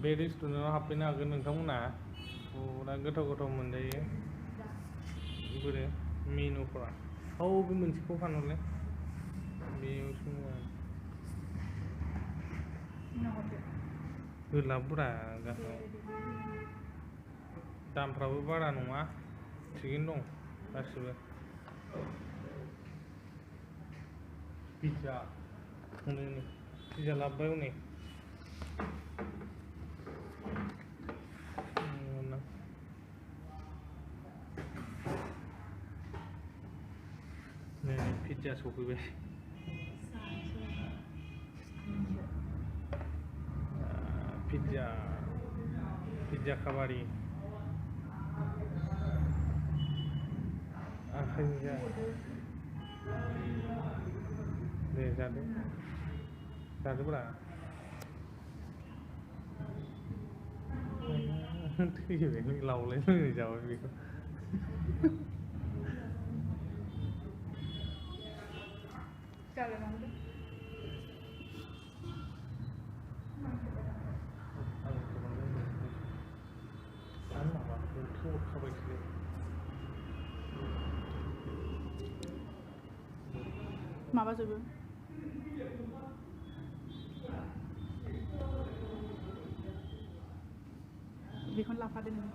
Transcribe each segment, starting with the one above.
बे रेस्टुरेन्टाव हाबफैनो हागोन नोंथांमोना पुरा गोथाव गोथाव मोनजायो बोरो मेनुफ्रा बे मोनसेखौ फानहरलाय बेयावसो होलाब्रा गाहायाव दामफ्राबो बारा नङा थिगैनो दं गासिबो पिज्जा पिज्जा लाबोबाय हनै पिज्जा सफैबाय पिज्जा खाबारि आखाइजों जा दे जादोब्रा थैबाय लावलाय जाबाय बेखौ माबाजोबो बेखौनो लाफादो नों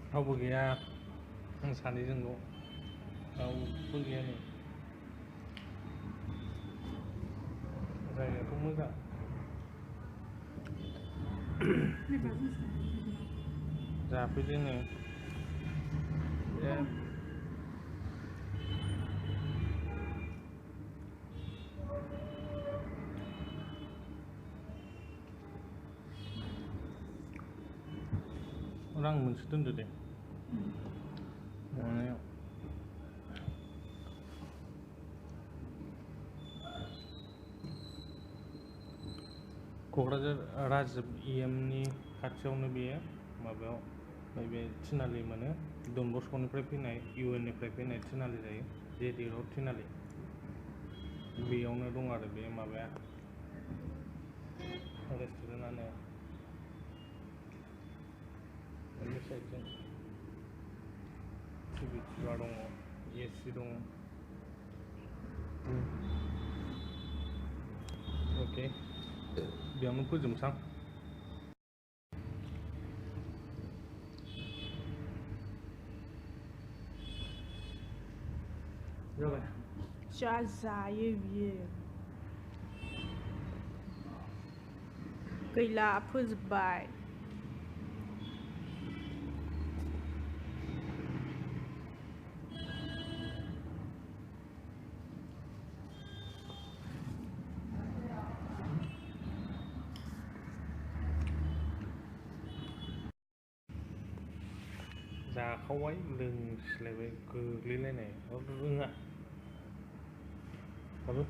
रावबो गैया आं सानैजोंल' रावबो गैया नै जायगायाथ' मोजां जाफैदो नै रां मोनसे दोनदो दे माबायाव क'क्राझार राजिब EMनि खाथियावनो बेयो माबायाव बे थिनालि मोनो डन बस्क'निफ्राय फैनाय UN निफ्राय फैनाय थिनालि जायो JD र'ड थिनालि बेयावनो दं आरो बे माबाया रेस्टुरेन्टानो बे साइडजों टिभि दङ AC दङ अके बेयावनो फोजोबनोसां जाबाय जा जायो बियो गैला फोजोबबाय जाखावबाय लोंस्लायबाय गोग्लैलायनाय रोङा दाबो